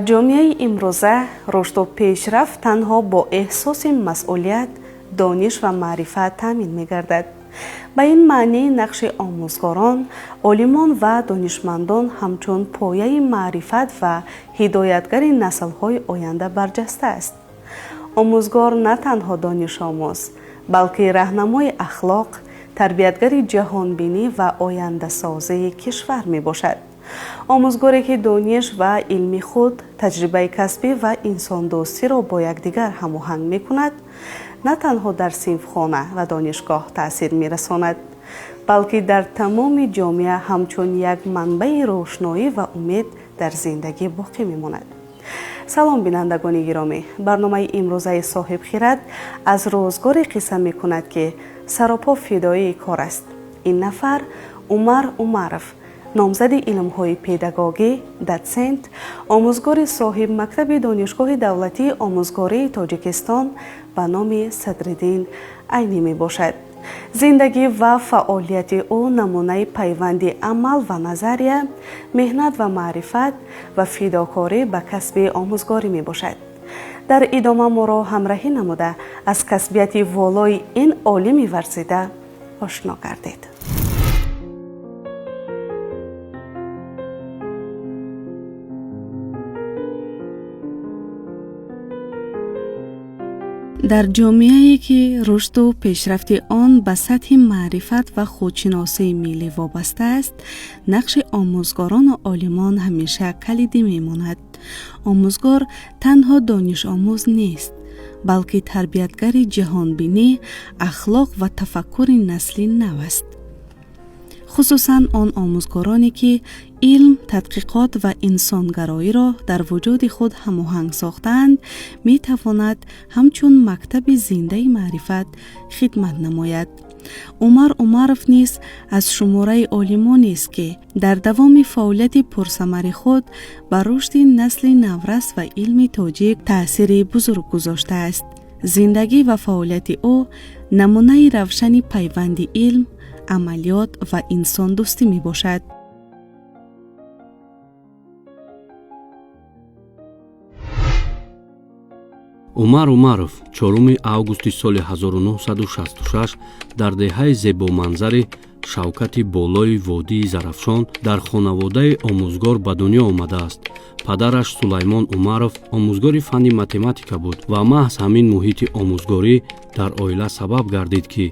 Ҷомеаи имрӯза рушду пешрафт танҳо бо эҳсоси масъулият, дониш ва маърифат таъмин мегардад. Ба ин маънӣ нақши омӯзгорон, олимон ва донишмандон ҳамчун пояи маърифат ва ҳидоятгари наслҳои оянда барҷаста аст. Омӯзгор на танҳо донишомӯз, балки раҳнамои ахлоқ, тарбиятгари ҷаҳонбинӣ ва ояндасозии кишвар мебошад. Омӯзгоре, ки дониш ва илми худ, таҷрибаи касбӣ ва инсондӯстиро бо якдигар ҳамоҳанг мекунад, на танҳо дар синфхона ва донишгоҳ таъсир мерасонад, балки дар тамоми ҷомеа ҳамчун як манбаи рӯшноӣ ва умед дар зиндагӣ боқӣ мемонад. Салом, бинандагони гиромӣ! Барномаи имрӯзаи Соҳибхират аз рӯзгоре қисса мекунад, ки саропо фидоии кор аст. Ин нафар Умар Умаров, номзади илмҳои педагогӣ, дотсент, омӯзгори соҳибмактаби Донишгоҳи давлатии омӯзгории Тоҷикистон ба номи Садриддин Айнӣ мебошад. Зиндагӣ ва фаъолияти ӯ намунаи пайванди амал ва назария, меҳнат ва маърифат ва фидокорӣ ба касби омӯзгорӣ мебошад. Дар идома моро ҳамраҳӣ намуда, аз касбияти волои ин олими варзида ошно гардед. Дар ҷомеае, ки рушду пешрафти он ба сатҳи маърифат ва худшиносии миллӣ вобаста аст, нақши омӯзгорону олимон ҳамеша калидӣ мемонад. Омӯзгор танҳо донишомӯз нест, балки тарбиятгари ҷаҳонбинӣ, ахлоқ ва тафаккури насли нав аст. Хусусан он омӯзгороне, ки илм, тадқиқот ва инсонгароиро дар вуҷуди худ ҳамоҳанг сохтаанд, метавонад ҳамчун мактаби зиндаи маърифат хидмат намояд. Умар Умаров низ аз шумораи олимонест, ки дар давоми фаъолияти пурсамари худ ба рушди насли наврас ва илми тоҷик таъсири бузург гузоштааст. Зиндагӣ ва фаъолияти ӯ намунаи равшани пайванди илм, амалиёт ва инсондӯстӣ мебошад. Умар Умаров 4 августи соли 1966 дар деҳаи зебоманзари Шавкати болои водии Зарафшон дар хонаводаи омӯзгор ба дунё омадааст. Падараш Сулаймон Умаров омӯзгори фанни математика буд ва маҳз ҳамин муҳити омӯзгорӣ дар оила сабаб гардид, ки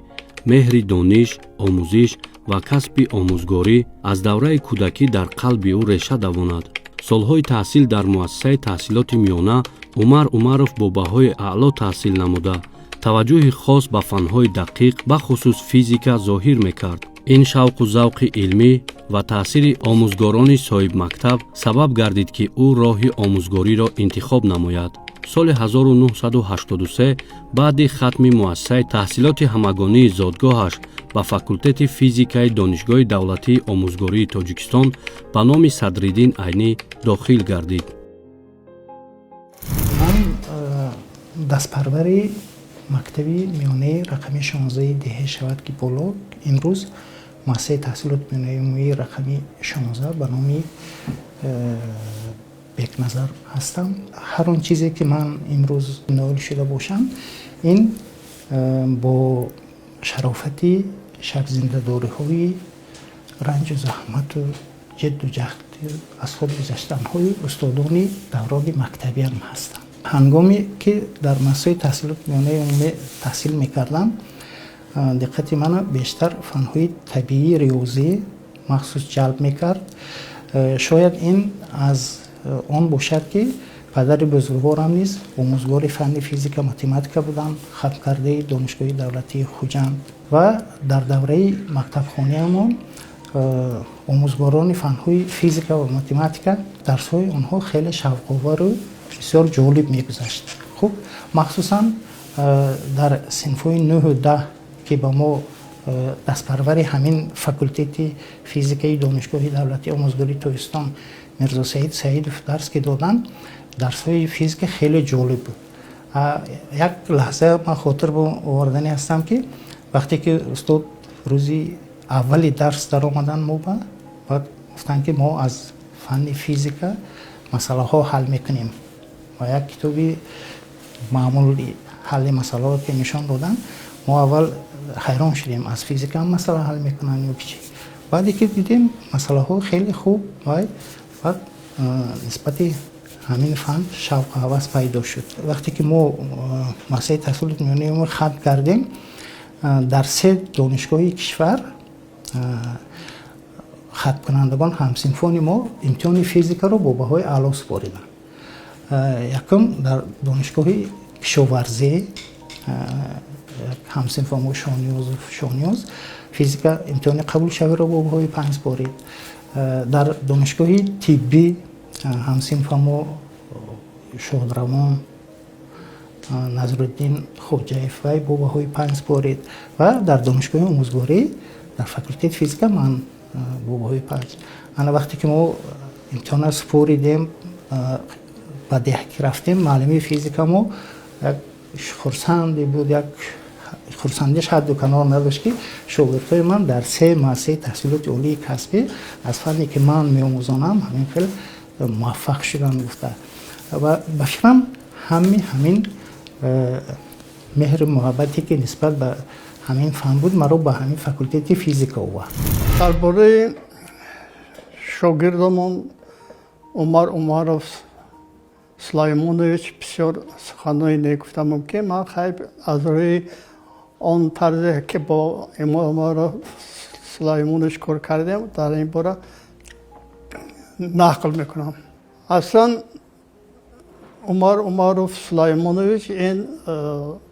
меҳри дониш, омӯзиш ва касби омӯзгорӣ аз давраи кӯдакӣ дар қалби ӯ реша давонад. Солҳои таҳсил дар муассисаи таҳсилоти миёна Умар Умаров бо баҳои аъло таҳсил намуда, таваҷҷӯҳи хос ба фанҳои дақиқ, бахусус физика зоҳир мекард. Ин шавқу завқи илмӣ ва таъсири омӯзгорони соҳибмактаб сабаб гардид, ки ӯ роҳи омӯзгориро интихоб намояд. Соли 1983 баъди хатми муассисаи таҳсилоти ҳамагонии зодгоҳаш ба факултети физикаи Донишгоҳи давлатии омӯзгории Тоҷикистон ба номи Садриддин Айнӣ дохил гардид. Ман дастпарвари мактаби миёнаи рақами 16 деҳаи Шаватки Боло, имрӯз муассисаи таҳсилоти миёнаи умумии рақами 16 ба номи Бекназар ҳастам. Ҳар он чизе, ки ман имрӯз ноил шуда бошам, ин бо шарофати шабзиндадориҳои ранҷу заҳмату ҷидду ҷаҳди аз худ гузаштанҳои устодони даврони мактабиам ҳастанд. Ҳангоме ки дар муассисаи таҳсилоти миёнаи умумӣ таҳсил мекардам, диққати мана бештар фанҳои табиӣ, риёзӣ махсус ҷалб мекард. Шояд ин аз он бошад, ки падари бузургворам низ омӯзгори фанни физика, математика буданд, хатмкардаи Донишгоҳи давлатии Хуҷанд, ва дар давраи мактабхонаамон омӯзгорони фанҳои физика ва математика, дарсҳои онҳо хеле шавқовару бисёр ҷолиб мегузашт. Хуб, махсусан дар синфҳои 9-у 10, ки ба мо дастпарвари ҳамин факултети физикаи Донишгоҳи давлатии омӯзгории Тоҷикистон Мирзосаид Саидов дарс ки доданд, дарсҳои физика хеле ҷолиб буд. Як лаҳза ман хотир овардани ҳастам, ки вақте ки устод рӯзи аввали дарс даромаданд, мо ба баъд гуфтанд, ки мо аз фанни физика Масъалаҳо ҳал мекунем ва як китоби маъмули ҳалли масъалаҳо ки нишон доданд, мо аввал ҳайрон шудем, аз физика ҳам масъала ҳал мекунанд ё ки чӣ. Баъде ки дидем, масъалаҳо хеле хуб, вай баъд нисбати ҳамин фан шавқу ҳавас пайдо шуд. Вақте ки мо муассисаи таҳсилоти миёнаи хатм кардем, дар се донишгоҳи кишвар хатмкунандагон, ҳамсинфони мо, имтиҳони физикаро бо баҳои аъло супориданд. Якум, дар донишгоҳи кишоварзӣ ҳамсинфо мо Шониёзов Шониёз физика имтиҳони қабулшавиро бо баҳои 5 супорид. Дар донишгоҳи тиббӣ ҳамсинфамо шодравон Назруддин Хоҷаев вай бо баҳои 5 супорид ва дар донишгоҳи омӯзгорӣ дар факултети физика ман бо баҳои 5. Ана вақте ки мо имтиҳонро супоридем, ба деҳа ки рафтем, муаллими физика мо як хурсанде буд, як хурсандиш ҳадду канор надошт, ки шогирдҳои ман дар се муассисаи таҳсилоти олии касбӣ аз фанне ки ман меомӯзонам ҳамин хел муваффақ шуданд гуфта. Ва ба фикрам, ҳамин меҳру муҳаббате ки нисбат ба ҳамин фан буд, маро ба ҳамин факултети физика овард. Дар бораи шогирдамон Умар Умаров Сулаймонович бисёр суханҳои нек гуфта мумкин. Ман хайр, аз рӯи он тарзе ки бо Умаров Сулаймонович кор кардем, дар ин бора нақл мекунам. Аслан Умар Умаров Сулаймонович ин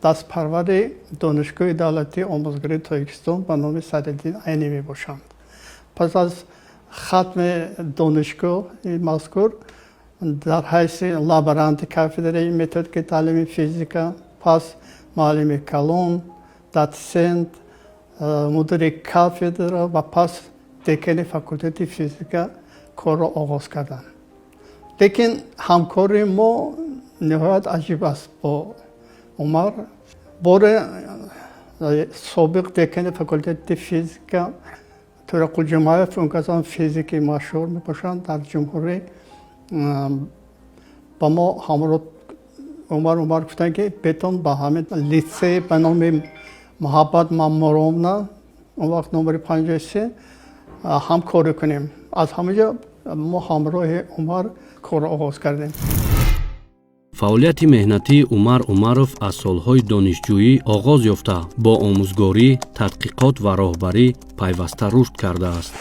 дастпарвари Донишгоҳи давлатии омӯзгории Тоҷикистон ба номи Садриддин Айнӣ мебошанд. Пас аз хатми донишгоҳи мазкур дар ҳайси лаборанти кафедраи методикаи таълими физика, пас муаллими калон, дотсент, мудири кафедра ва пас декани факултети физика корро оғоз карданд. Лекин ҳамкории мо ниҳоят аҷиб аст бо Умар. Боре собиқ декани факултети физика Тӯрақул Ҷумаев, он касон физики машҳур мебошанд дар ҷумҳурӣ, ба мо ҳамроҳ Умар Умар гуфтанд, ки бетон ба ҳамин литсей ба номи Муҳаббат Мамуровна, он вақт номери 53, ҳамкорӣ кунем. Аз ҳамин ҷо мо ҳамроҳи Умар корро оғоз кардем. Фаъолияти меҳнатии Умар Умаров аз солҳои донишҷӯӣ оғоз ёфта, бо омӯзгорӣ, тадқиқот ва роҳбарӣ пайваста рушд кардааст.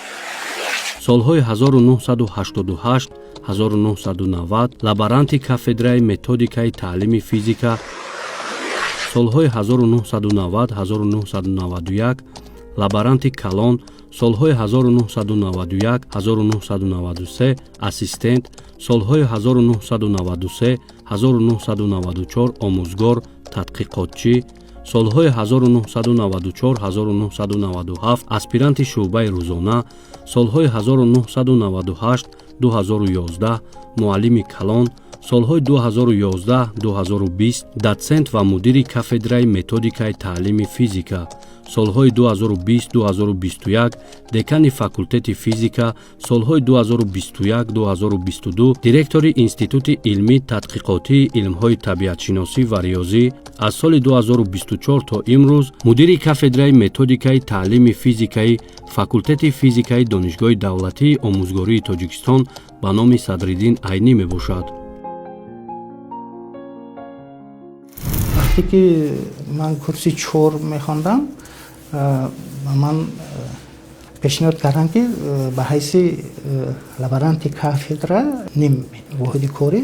Солҳои 1988 1990 лаборанти кафедраи методикаи таълими физика, солҳои 1990 1991 лаборанти калон, солҳои 1991 1993 ассистент, солҳои 1993 1994 омӯзгор, тадқиқотчӣ, солҳои 1994 1997 аспиранти шӯъбаи рӯзона, солҳои 1998 2011 муаллими калон, солҳои 2011 2020 дотсент ва мудири кафедраи методикаи таълими физика, солҳои 2020-2021 декани факултети физика, солҳои 2021-2022 директори Институти илмӣ тадқиқотии илмҳои табиатшиносӣ ва риёзӣ, аз соли 2024 то имрӯз мудири кафедраи методикаи таълими физикаи факултети физикаи Донишгоҳи давлатии омӯзгории Тоҷикистон ба номи Садриддин Айнӣ мебошад. Вақте ки ман курси 4 мехондам, ба ман пешниҳод карданд, ки ба ҳайси лаборанти кафедра ним воҳиди корӣ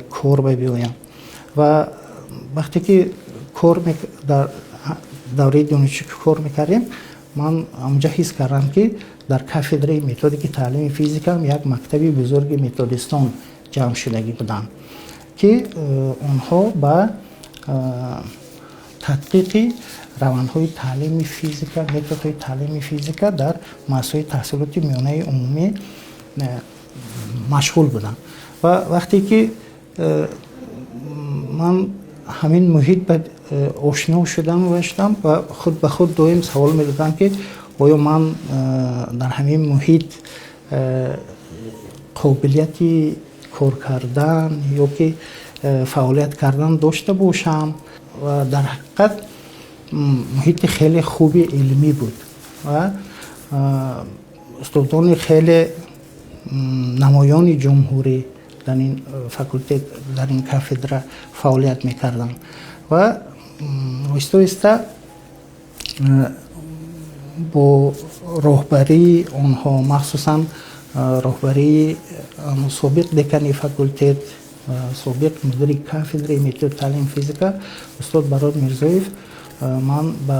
кор бибиёям. Ва вақте ки кор дар давраи донишҷӯ кор мекардем, ман онҷа ҳис кардам, ки дар кафедраи методики таълими физикам як мактаби бузурги методистон ҷамъ шудагӣ буданд, ки онҳо ба тадқиқи равандҳои таълими физика, методҳои таълими физика дар муассисаҳои таҳсилоти миёнаи умумӣ машғул буданд. Ва вақте ки ман ҳамин муҳит ба ошно шудам ва худ ба худ доим савол медодам, ки оё ман дар ҳамин муҳит қобилияти кор кардан ё ки фаъолият кардан дошта бошам. Ва дар ҳақиқат муҳити хеле хуби илмӣ буд ва устодони хеле намоёни ҷумҳурӣ дар ин факултет, дар ин кафедра фаъолият мекарданд. Ва оҳиста оҳиста бо роҳбарии онҳо, махсусан роҳбарии собиқ декани факултет, собиқ мудири кафедраи метод таълими физика устод Барод Мирзоев, ман ба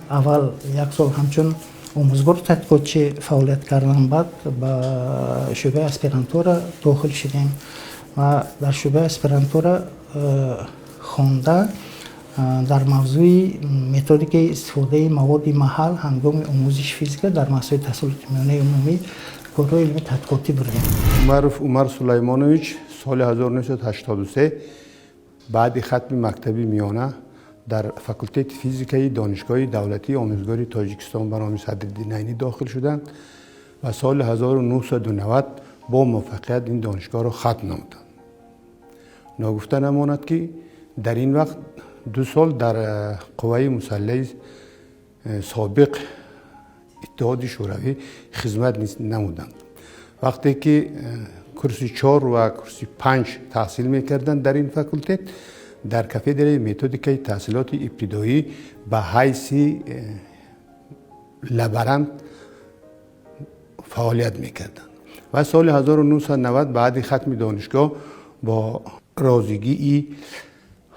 аввал як сол ҳамчун омӯзгор тадқиқотчӣ фаъолият кардам, баъд ба шӯъбаи аспирантура дохил шудем ва дар шӯъбаи аспирантура хонда дар мавзӯи методикаи истифодаи маводи маҳал ҳангоми омӯзиши физика дар муассисаи таҳсилоти миёнаи умумӣ корҳои илмии тадқиқотӣ бурдем. Умаров Умар Сулаймонович соли 1983 баъди хатми мактаби миёна дар факултети физикаи Донишгоҳи давлатии омӯзгори Тоҷикистон ба номи Садриддин Айнӣ дохил шуданд ва соли 1990 бо муваффақият ин донишгоҳро хатм намуданд. Ногуфта намонад, ки дар ин вақт 2 сол дар қувваи мусаллаи собиқ Иттиҳоди Шӯравӣ хизмат намуданд. Вақте ки курси 4 ва курси 5 таҳсил мекарданд дар ин факултет, дар кафедраи методикаи таҳсилоти ибтидоӣ ба ҳайси лаборант фаъолият мекарданд ва соли 1990 баъди хатми донишгоҳ бо розигии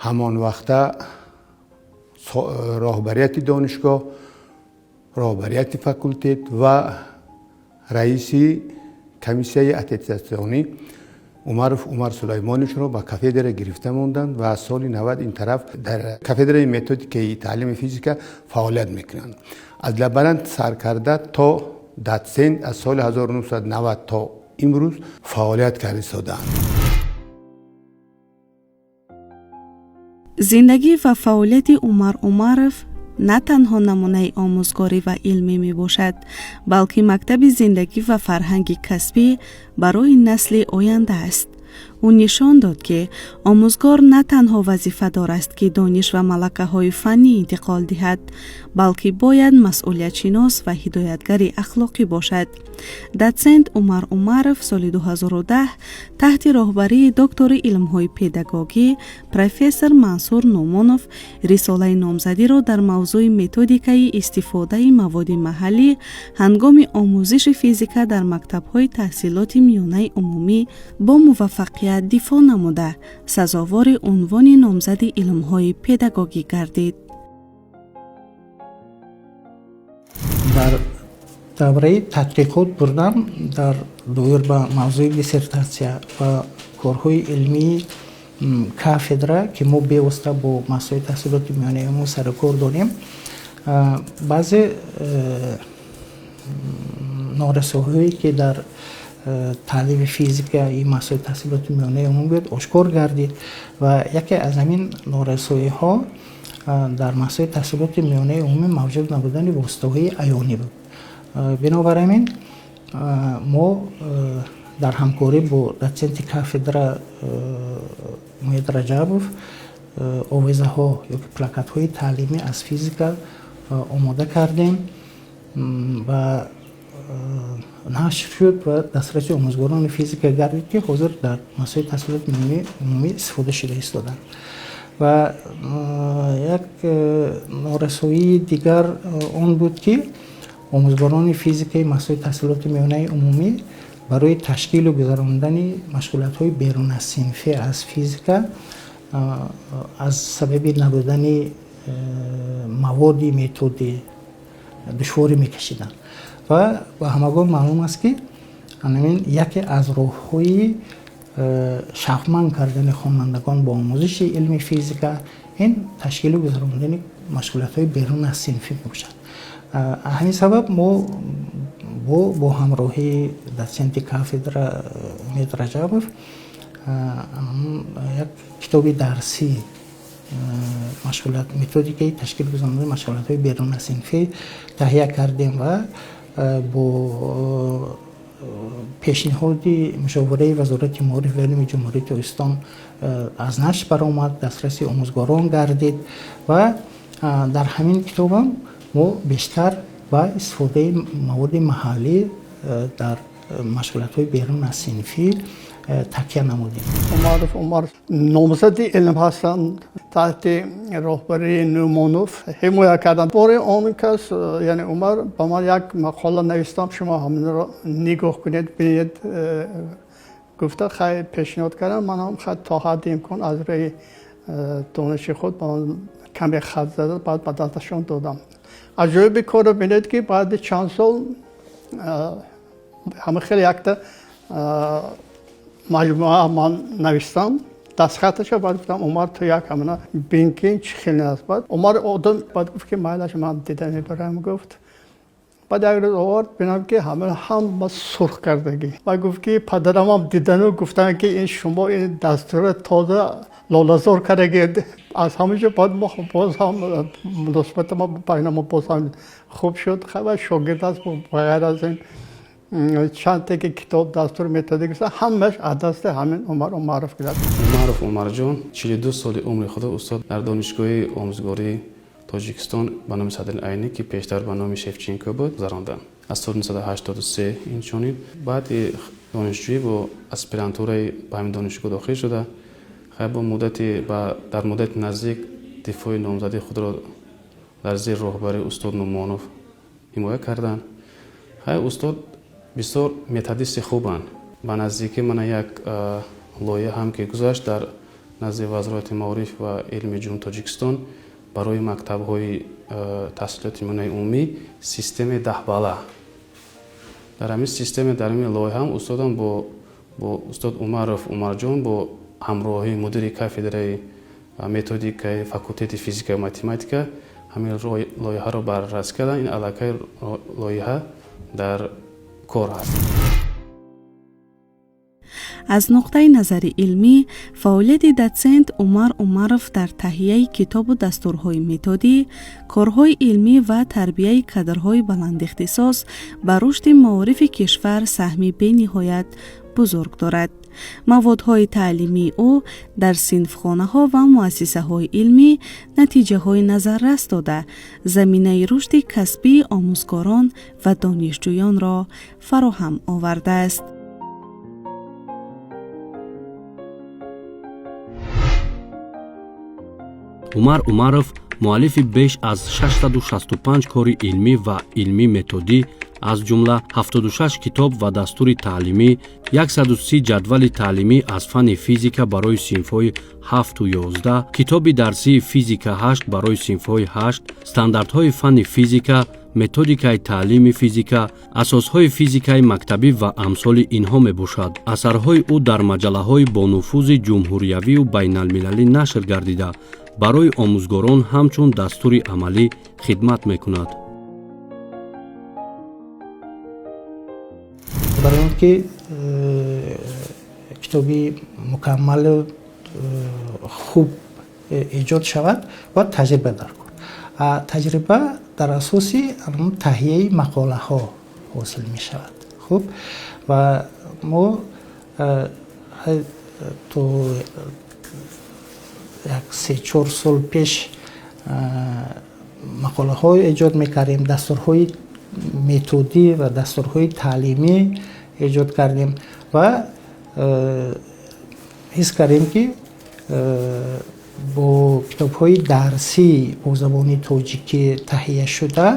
ҳамон вақта роҳбарияти донишгоҳ, роҳбарияти факултет ва раиси комиссияи аттестатсионӣ Умаров Умар Сулаймоновичро ба кафедра гирифта монданд ва аз соли 90 ин тараф дар кафедраи методикаи таълими физика фаъолият мекунанд. Аз лаборант сар карда то дотсент аз соли 1990 то имрӯз фаъолият карда истодаанд. Зиндагӣ ва фаъолияти Умар Умаров на танҳо намунаи омӯзгорӣ ва илмӣ мебошад, балки мактаби зиндагӣ ва фарҳанги касбӣ барои насли оянда аст. Ӯ нишон дод, ки омӯзгор на танҳо вазифадор аст, ки дониш ва малакаҳои фаннӣ интиқол диҳад, балки бояд масъулиятшинос ва ҳидоятгари ахлоқӣ бошад. Дотсент Умар Умаров соли 2010 таҳти роҳбарии доктори илмҳои педагогӣ профессор Мансур Нумонов рисолаи номзадиро дар мавзӯи методикаи истифодаи маводи маҳаллӣ ҳангоми омӯзиши физика дар мактабҳои таҳсилоти миёнаи умумӣ бо муваффақият дифоъ намуда, сазовори унвони номзади илмҳои педагогӣ гардид. Дар давраи тадқиқот бурдам дар доир ба мавзӯи диссертатсия ва корҳои илмии кафедра, ки мо бевосита бо муассисаҳои таҳсилоти миёнаи умумӣ сарукор дорем, баъзе норасоиҳое ки дар таълими физика и муассисаҳои таҳсилоти миёнаи умумӣ буд, ошкор гардид ва яке аз ҳамин норасоиҳо дар муассисаҳои таҳсилоти миёнаи умумӣ мавҷуд набудани воситаҳои аёнӣ буд. Бинобар ҳамин мо дар ҳамкорӣ бо дотсенти кафедра Муид Раҷабов овезаҳо ё плакатҳои таълимӣ аз физика омода кардем ва нашр шуд ва дастраси омӯзгорони физика гардид, ки ҳозир дар муассисаҳои таҳсилоти умумӣ истифода шуда истоданд. Ва як норасоии дигар он буд, ки омӯзгорони физикаи муассисаҳои таҳсилоти миёнаи умумӣ барои ташкилу гузарондани машғулиятҳои берунасинфӣ аз физика аз сабаби набудани маводи методӣ душворӣ мекашиданд. Ва ба ҳамагон маълум аст, ки ҳамин яке аз роҳҳои шавқманд кардани хонандагон бо омӯзиши илми физика ин ташкилу гузарондани машғулиятҳои берун аз синфӣ мебошад. Ҳамин сабаб мо бо ҳамроҳии дотсенти кафедра Умед Раҷабов як китоби дарсӣ методикаи ташкил гузарондани машғулиятҳои берун аз синфӣ таҳия кардем ва бо Пешниҳоди мушовираи Вазорати маориф ва илми Ҷумҳурии Тоҷикистон аз нашр баромад, дастраси омӯзгорон гардид ва дар ҳамин китобам мо бештар ба истифодаи маводи маҳаллӣ дар машғулиятҳои берун аз синфӣ такя намудем. Умаров Умар номзади илм ҳастанд, таҳти роҳбарии Нӯмонов ҳимоя карданд. Бори он кас, яъне Умар, ба ман як мақола навистам, шумо ҳаминро нигоҳ кунед, бинед, гуфта, хай, пешниҳод кардам. Ман ҳам, хай, то ҳадди имкон аз рӯи дониши худ ба он каме хат зада, баъд ба дасташон додам. Аҷоиби корро бинед, ки баъди чанд сол ҳама хеле якта маҷмӯа ман навистам, дастхаташа. Баъд гуфтам: «Умар, ту як ҳамина бин, ки чӣ хеле аст». Баъд Умар одам баъд гуфт, ки майлаш, ман дида мебарам, гуфт. Баъд як рӯз овард, бинам, ки ҳама ҳама сурх кардагӣ. Баъд гуфт, ки падарамам дидану гуфтанд, ки ин шумо ин дастура тоза лолазор кардагӣ. Аз ҳамин ҷо баъд мо боз ҳам муносибати мо байна мо боз ҳам хуб шуд. Хай, шогирд аст, ба ғайр аз ин чанде ки китоб, дастур, методика, ҳамаш аз дасти ҳамин Умар Умаров гирад. Умаров Умарҷон 42 соли умри худо устод дар Донишгоҳи омӯзгории Тоҷикистон ба номи Садриддин Айнӣ, ки пештар ба номи Шевченко буд, гузаронданд, аз соли 1983 инчунин. Баъди донишҷӯӣ бо аспирантураи ба ҳамин донишгоҳ дохил шуда, хай, бо муддати дар муддати наздик дифои номзадии худро дар зери роҳбарии устод Нумонов ҳимоя карданд. Хай, устод бисёр методисти хубанд. Ба наздикӣ мана як лоиҳа ҳам ки гузашт дар назди Вазорати маориф ва илми Ҷумҳурии Тоҷикистон барои мактабҳои таҳсилоти миёнаи умумӣ, системаи 10 балла. Дар ҳамин система, дар ҳамин лоиҳаам устодам бо устод Умаров Умарҷон бо ҳамроҳии мудири кафедраи методикаи факултети физика ва математика ҳамин лоиҳаро баррасӣ карданд. Ин аллакай лоиҳа дар кор ҳаст. Аз нуқтаи назари илмӣ, фаъолияти дотсент Умар Умаров дар таҳияи китобу дастурҳои методӣ, корҳои илмӣ ва тарбияи кадрҳои баландихтисос ба рушди маорифи кишвар саҳми бениҳоят бузург дорад. Маводҳои таълимии ӯ дар синфхонаҳо ва муассисаҳои илмӣ натиҷаҳои назаррас дода, заминаи рушди касбии омӯзгорон ва донишҷӯёнро фароҳам овардааст. Умар Умаров муаллифи беш аз 665 кори илмӣ ва илмӣ методӣ, аз ҷумла 76 китоб ва дастури таълимӣ, 130 ҷадвали таълимӣ аз фанни физика барои синфҳои 7-11, китоби дарсии физика 8 барои синфҳои 8, стандартҳои фанни физика, методикаи таълими физика, асосҳои физикаи мактабӣ ва амсоли инҳо мебошад. Асарҳои ӯ дар маҷаллаҳои бонуфузи ҷумҳуриявию байналмилалӣ нашр гардида, барои омӯзгорон ҳамчун дастури амалӣ хидмат мекунад. Барои он ки китоби мукаммалу хуб эҷод шавад, бояд таҷриба дар кор. Таҷриба дар асоси таҳияи мақолаҳо ҳосил мешавад. Хуб, ва мо то як 3-4 сол пеш мақолаҳо эҷод мекардем, дастурҳои методӣ ва дастурҳои таълимӣ эҷод кардем ва ҳис кардем, ки бо китобҳои дарсӣ бо забони тоҷикӣ таҳия шуда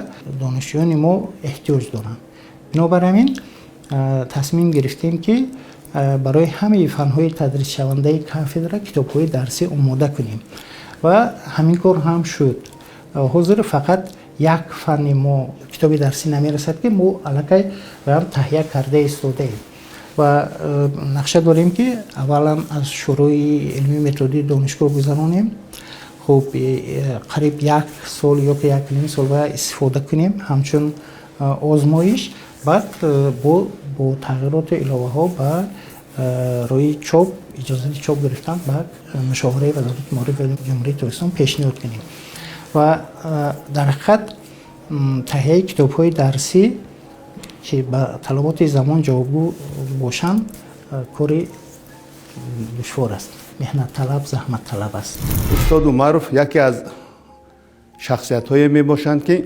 донишҷӯёни мо эҳтиёҷ доранд. Бинобар ҳамин тасмим гирифтем, ки барои ҳамаи фанҳои тадрисшавандаи кафедра китобҳои дарсӣ омода кунем, ва ҳамин кор ҳам шуд. Ҳозир фақат як фанни мо китоби дарсӣ намерасад, ки мо аллакай ам таҳия карда истодаем ва нақша дорем, ки аввалан аз Шӯрои илмии методии донишгоҳ гузаронем. Хуб, қариб як сол ё ки 1,5 сол бояд истифода кунем ҳамчун озмоиш, баъд бо тағйироту иловаҳо ба рӯи чоп, иҷозати чоп гирифтан ба мушовираи Вазорати маориф ва Ҷумҳурии Тоҷикистон пешниҳод кунем. Ва дар ҳақиқат таҳияи китобҳои дарсӣ ки ба талаботи замон ҷавобгӯ бошанд, кори душвор аст, меҳнатталаб, заҳматталаб аст. Устод Умаров яке аз шахсиятҳое мебошанд, ки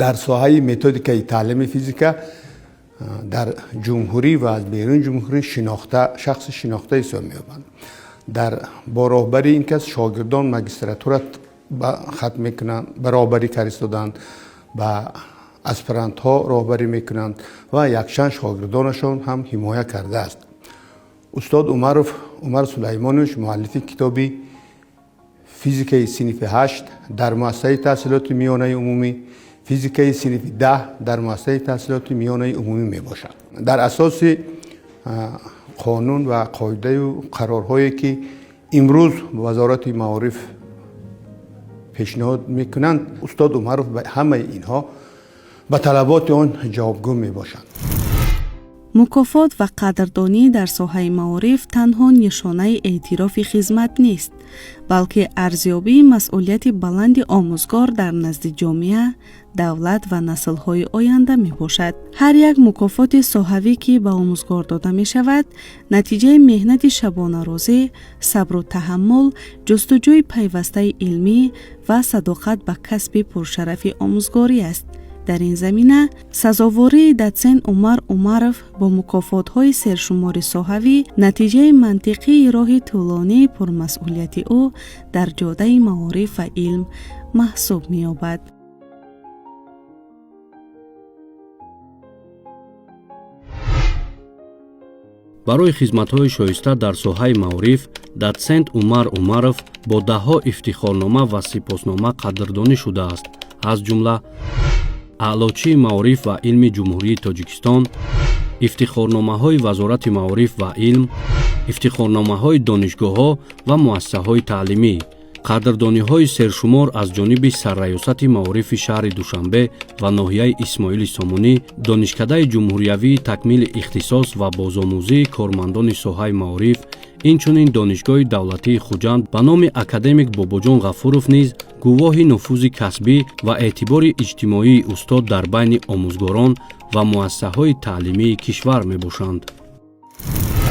дар соҳаи методикаи таълими физика дар ҷумҳурӣ ва аз берун ҷумҳурӣ шинохта, шахси шинохта ҳисоб меёбанд. Дар бо роҳбарии ин кас шогирдон магистратура хатм мекунанд, ба роҳбарӣ каристоданд, ба аспирантҳо роҳбарӣ мекунанд ва якчанд шогирдонашон ҳам ҳимоя кардааст. Устод Умаров Умар Сулаймонович муаллифи китоби физикаи синфи 8 дар муассисаи таҳсилоти миёнаи умумӣ, физикаи синфи 10 дар муассисаи таҳсилоти миёнаи умумӣ мебошад. Дар асоси қонун ва қоидаю қарорҳое, ки имрӯз Вазорати маориф пешниҳод мекунанд, устод Умаров ба ҳамаи инҳо, ба талаботи он ҷавобгӯ мебошанд. Мукофот ва қадрдонӣ дар соҳаи маориф танҳо нишонаи эътирофи хизмат нест, балки арзёбии масъулияти баланди омӯзгор дар назди ҷомеа, давлат ва наслҳои оянда мебошад. Ҳар як мукофоти соҳавӣ, ки ба омӯзгор дода мешавад, натиҷаи меҳнати шабонарӯзӣ, сабру таҳаммул, ҷустуҷӯи пайвастаи илмӣ ва садоқат ба касби пуршарафи омӯзгорӣ аст. Дар ин замина сазовории дотсент Умар Умаров бо мукофотҳои сершумори соҳавӣ натиҷаи мантиқии роҳи тӯлонии пурмасъулияти ӯ дар ҷодаи маориф ва илм маҳсуб меёбад. Барои хизматҳои шоиста дар соҳаи маориф дотсент Умар Умаров бо даҳҳо ифтихорнома ва сипоснома қадрдонӣ шудааст, аз ҷумла Аълочии маориф ва илми Ҷумҳурии Тоҷикистон, ифтихорномаҳои Вазорати маориф ва илм, ифтихорномаҳои донишгоҳҳо ва муассисаҳои таълимӣ, қадрдониҳои сершумор аз ҷониби Сарраёсати маорифи шаҳри Душанбе ва ноҳияи Исмоили Сомонӣ, Донишкадаи ҷумҳуриявии такмили ихтисос ва бозомӯзии кормандони соҳаи маориф, инчунин Донишгоҳи давлатии Хуҷанд ба номи академик Бобоҷон Ғафуров низ гувоҳи нуфузи касбӣ ва эътибори иҷтимоии устод дар байни омӯзгорон ва муассисаҳои таълимии кишвар мебошанд.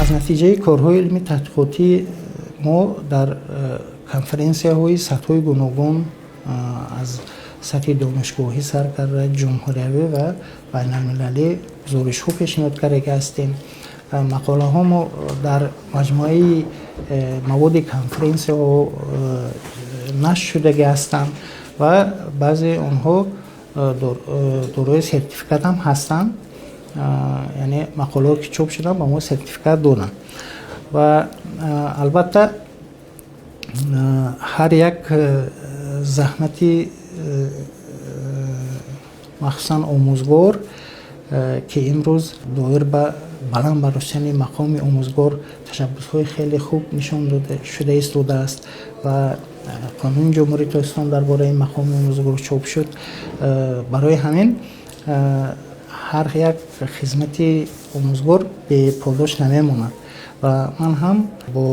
Аз натиҷаи корҳои илми таҳқиқотӣ мо дар конференсияҳои сатҳҳои гуногун, аз сатҳи донишгоҳӣ сар карда ҷумҳуриявӣ ва байналмилалӣ, гузоришҳо пешниҳод карда ҳастем. Мақолаҳо мо дар маҷмӯаи маводи конференсияҳо нашр шудагӣ ҳастанд ва баъзе онҳо дорои сертификат ҳам ҳастанд, яъне мақолаҳо ки чоп шуданд, ба мо сертификат доданд. Ва албатта ҳар як заҳмати махсусан омӯзгор, ки имрӯз доир ба баланд бардоштани мақоми омӯзгор ташаббусҳои хеле хуб нишон дода шуда истодааст ва Қонуни Ҷумҳурии Тоҷикистон дар бораи мақоми омӯзгор чоп шуд, барои ҳамин ҳар як хизмати омӯзгор беподош намемонад. Ва ман ҳам бо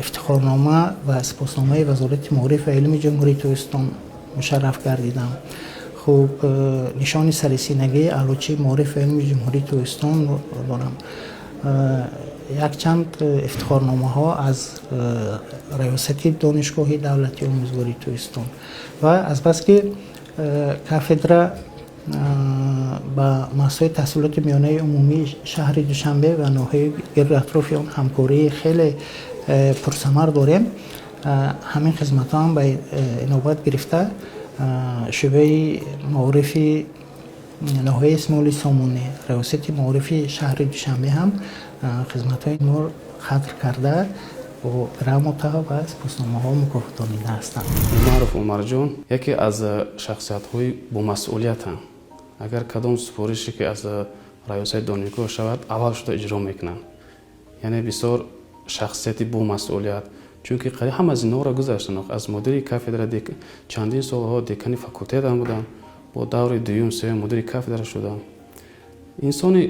ифтихорнома ва сипосномаи Вазорати маориф ва илми Ҷумҳурии Тоҷикистон мушарраф гардидам. Хуб, нишони сарисинагии Аълочии маориф ва илми Ҷумҳурии Тоҷикистон дорам. Якчанд ифтихорномаҳо аз Раёсати Донишгоҳи давлатии омӯзгории Тоҷикистон. Ва азбаски кафедра ба муассисаҳои таҳсилоти миёнаи умумии шаҳри Душанбе ва ноҳияи гирду атрофи он ҳамкории хеле пурсамар дорем, ҳамин хизматҳо ҳам ба инобат гирифта шӯъбаи маорифи ноҳияи Исмоили Сомонӣ, Раёсати маорифи шаҳри Душанбе ҳам хизматҳои моро қадр карда, бо грамотаҳо ва сипосномаҳо мукофотонида ҳастанд. Умаров Умарҷон яке аз шахсиятҳои бомасъулиятанд. Агар кадом супорише ки аз раёсати донишгоҳ шавад, аввал шуда иҷро мекунанд. Яъне бисёр шахсияти бомасъулият, чунки қариб ҳама аз инҳоро гузаштанд. Аз мудири кафедра чандин солҳо декани факултет ҳам буданд, бо даври дуюм, сеюм мудири кафедра шуданд. Инсони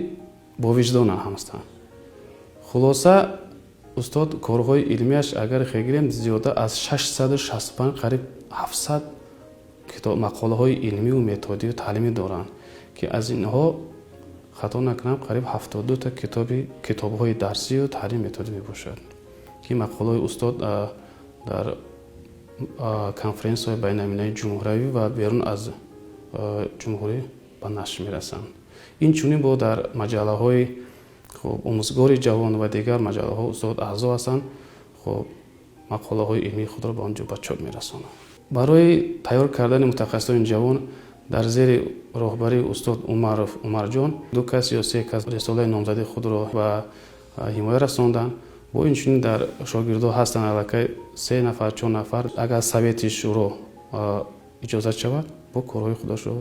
бовиҷдон ҳам ҳастанд. Хулоса, устод корҳои илмияш агар хегирем, зиёда аз 665, қариб 700 мақолаҳои илмию методию таълимӣ доранд. Ки аз инҳо, хато накунам, қариб 72 та китобҳои дарсию таълим методӣ мебошад, ки мақолаҳои устод дар конференсияҳои байналмилалии ҷумҳуриявӣ ва берун аз ҷумҳурӣ ба нашр мерасанд. Инчунин бо дар маҷаллаҳои, хуб, «Омӯзгори ҷавон» ва дигар маҷаллаҳо устод аъзо ҳастанд. Хуб, мақолаҳои илмии худро ба он ҷо ба чоп мерасонанд. Барои тайёр кардани мутахассисони ҷавон дар зери роҳбарии устод Умаров Умарҷон ду кас ё се кас рисолаи номзадии худро ба ҳимоя расонданд. Бо инчунин дар шогирдо ҳастанд аллакай се нафар, чор нафар. Агар Совети Шӯро иҷозат шавад, бо корҳои худашро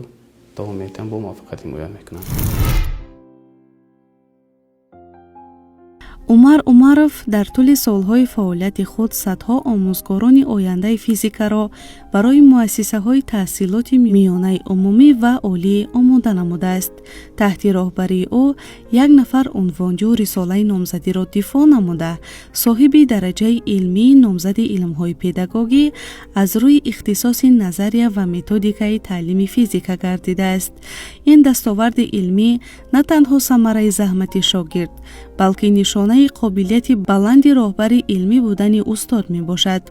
давом медиҳанд, бо муваффақият ҳимоя мекунанд. Умар Умаров дар тӯли солҳои фаъолияти худ садҳо омӯзгорони ояндаи физикаро барои муассисаҳои таҳсилоти миёнаи умумӣ ва олӣ омода намудааст. Таҳти роҳбарии ӯ як нафар унвонҷӯ рисолаи номзадиро дифоъ намуда, соҳиби дараҷаи илмии номзади илмҳои педагогӣ аз рӯи ихтисоси назария ва методикаи таълими физика гардидааст. Ин дастоварди илмӣ на танҳо самараи заҳмати шогирд, балки нишонаи қобилияти баланди роҳбари илмӣ будани устод мебошад.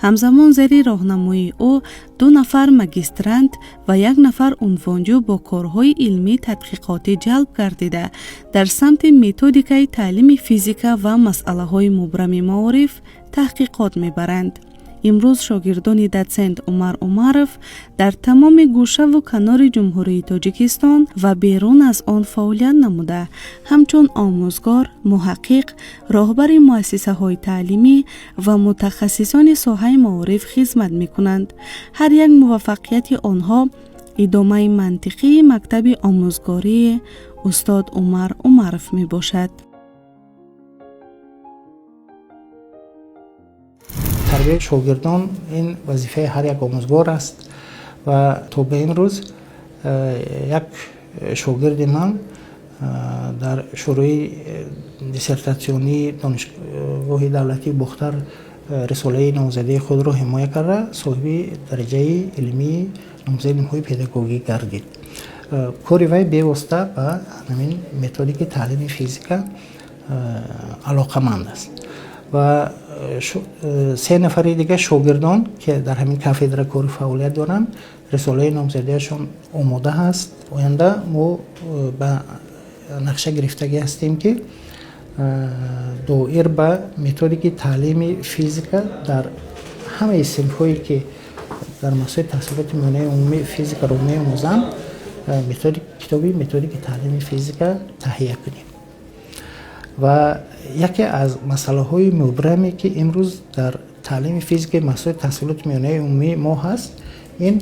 Ҳамзамон зери роҳнамоии ӯ ду нафар магистрант ва як нафар унвонҷӯ бо корҳои илмӣ тадқиқотӣ ҷалб гардида, дар самти методикаи таълими физика ва масъалаҳои мубрами маориф таҳқиқот мебаранд. Имрӯз шогирдони дотсент Умар Умаров дар тамоми гӯшаву канори Ҷумҳурии Тоҷикистон ва берун аз он фаъолият намуда, ҳамчун омӯзгор, муҳаққиқ, роҳбари муассисаҳои таълимӣ ва мутахассисони соҳаи маориф хизмат мекунанд. Ҳар як муваффақияти онҳо идомаи мантиқии мактаби омӯзгории устод Умар Умаров мебошад. Тарбияи шогирдон ин вазифаи ҳар як омӯзгор аст ва то ба имрӯз як шогирди ман дар Шӯрои диссертатсионии Донишгоҳи давлатии Бохтар рисолаи номзадии худро ҳимоя карда, соҳиби дараҷаи илмии номзади илмҳои педагогӣ гардид. Кори вай бевосита ба ҳамин методики таълими физика алоқаманд аст ва се нафари дигар шогирдон, ки дар ҳамин кафедра кори фаъолият доранд, рисолаи номзадиашон омода ҳаст. Оянда мо ба нақша гирифтагӣ ҳастем, ки доир ба методики таълими физика дар ҳамаи синфҳое, ки дар муассисаи таҳсилоти миёнаи умумӣ физикаро меомӯзанд, китоби методики таълими физика таҳия кунем. Ва яке аз масъалаҳои мубраме, ки имрӯз дар таълими физикаи муассисаи таҳсилоти миёнаи умумии мо ҳаст, ин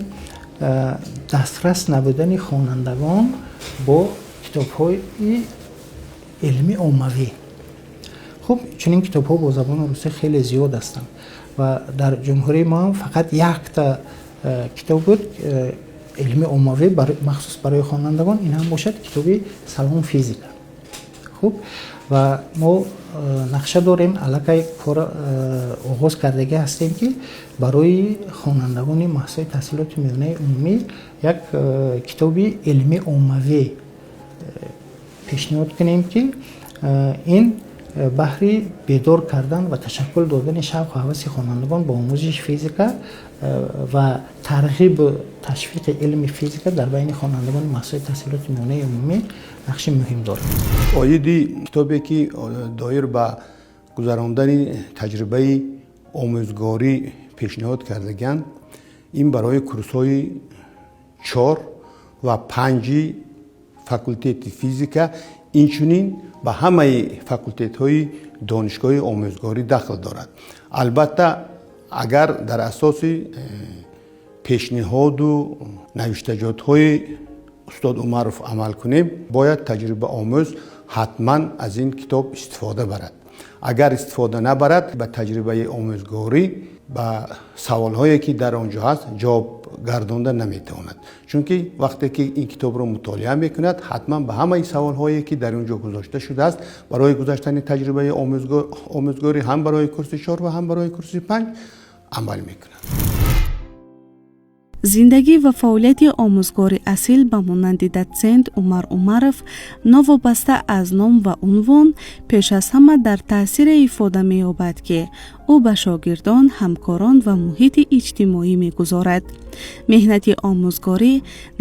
дастрас набудани хонандагон бо китобҳои илми оммавӣ. Хуб, чунин китобҳо бо забони русӣ хеле зиёд ҳастанд ва дар ҷумҳурии мо ҳам фақат якта китоб буд илми оммавӣ, махсус барои хонандагон, ин ҳам бошад китоби «Салом, физика». Хуб, ва мо нақша дорем, аллакай кор оғоз кардагӣ ҳастем, ки барои хонандагони муассисаи таҳсилоти миёнаи умумӣ як китоби илми оммавӣ пешниҳод кунем, ки ин баҳри бедор кардан ва ташаккул додани шавқу ҳаваси хонандагон ба омӯзиши физика ва тарғибу ташвиқи илми физика дар байни хонандагони муассисаи таҳсилоти миёнаи умумӣ нақши муҳим дорад. Оиди китобе, ки доир ба гузарондани таҷрибаи омӯзгорӣ пешниҳод кардагианд, ин барои курсҳои чор ва панҷи факултети физика, инчунин ба ҳамаи факултетҳои донишгоҳи омӯзгорӣ дахл дорад. Албатта, агар дар асоси пешниҳоду навиштаҷотҳои устод Умаров амал кунем, бояд таҷрибаомӯз ҳатман аз ин китоб истифода барад. Агар истифода набарад, ба таҷрибаи омӯзгорӣ ба саволҳое, ки дар он ҷо ҳаст, ҷавоб гардонда наметавонад, чунки вақте ки ин китобро мутолиа мекунад, ҳатман ба ҳамаи саволҳое, ки дар он ҷо гузошта шудааст, барои гузаштани таҷрибаи омӯзгорӣ ҳам барои курси чор ва ҳам барои курси панҷ амал мекунад. Зиндагӣ ва фаъолияти омӯзгори асил ба монанди дотсент Умар Умаров новобаста аз ном ва унвон пеш аз ҳама дар таъсире ифода меёбад, ки ӯ ба шогирдон, ҳамкорон ва муҳити иҷтимоӣ мегузорад. Меҳнати омӯзгорӣ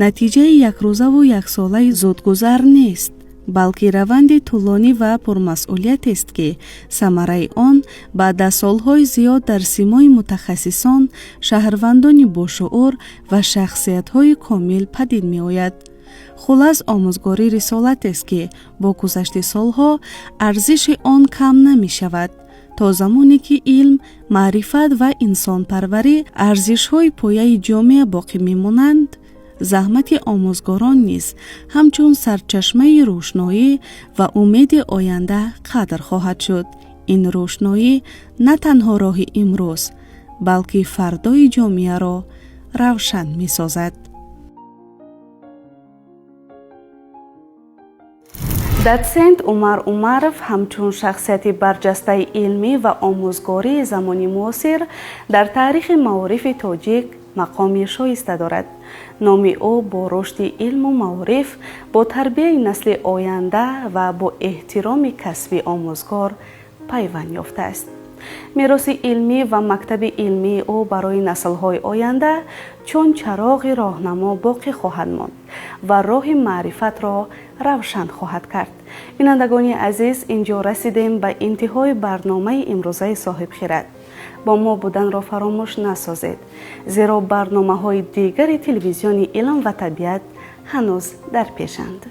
натиҷаи якрӯзаву яксолаи зудгузар нест, балки раванди тӯлонӣ ва пурмасъулиятест, ки самараи он баъд аз солҳои зиёд дар симои мутахассисон, шаҳрвандони бошуур ва шахсиятҳои комил падид меояд. Хулас, омӯзгорӣ рисолатест, ки бо гузашти солҳо арзиши он кам намешавад. То замоне ки илм, маърифат ва инсонпарварӣ арзишҳои пояи ҷомеа боқӣ мемонанд, заҳмати омӯзгорон низ ҳамчун сарчашмаи рӯшноӣ ва умеди оянда қадр хоҳад шуд. Ин рӯшноӣ на танҳо роҳи имрӯз, балки фардои ҷомеаро равшан месозад. Дотсент Умар Умаров ҳамчун шахсияти барҷастаи илмӣ ва омӯзгории замони муосир дар таърихи маорифи тоҷик мақоми шоиста дорад. Номи ӯ бо рушди илму маориф, бо тарбияи насли оянда ва бо эҳтироми касби омӯзгор пайванд ёфтааст. Мероси илмӣ ва мактаби илмии ӯ барои наслҳои оянда чун чароғи роҳнамо боқӣ хоҳад монд ва роҳи маърифатро равшан хоҳад кард. Бинандагони азиз, инҷо расидем ба интиҳои барномаи имрӯзаи Соҳибхирад. Бо мо буданро фаромӯш насозед, зеро барномаҳои дигари телевизиони илм ва табиат ҳанӯз дар пешанд.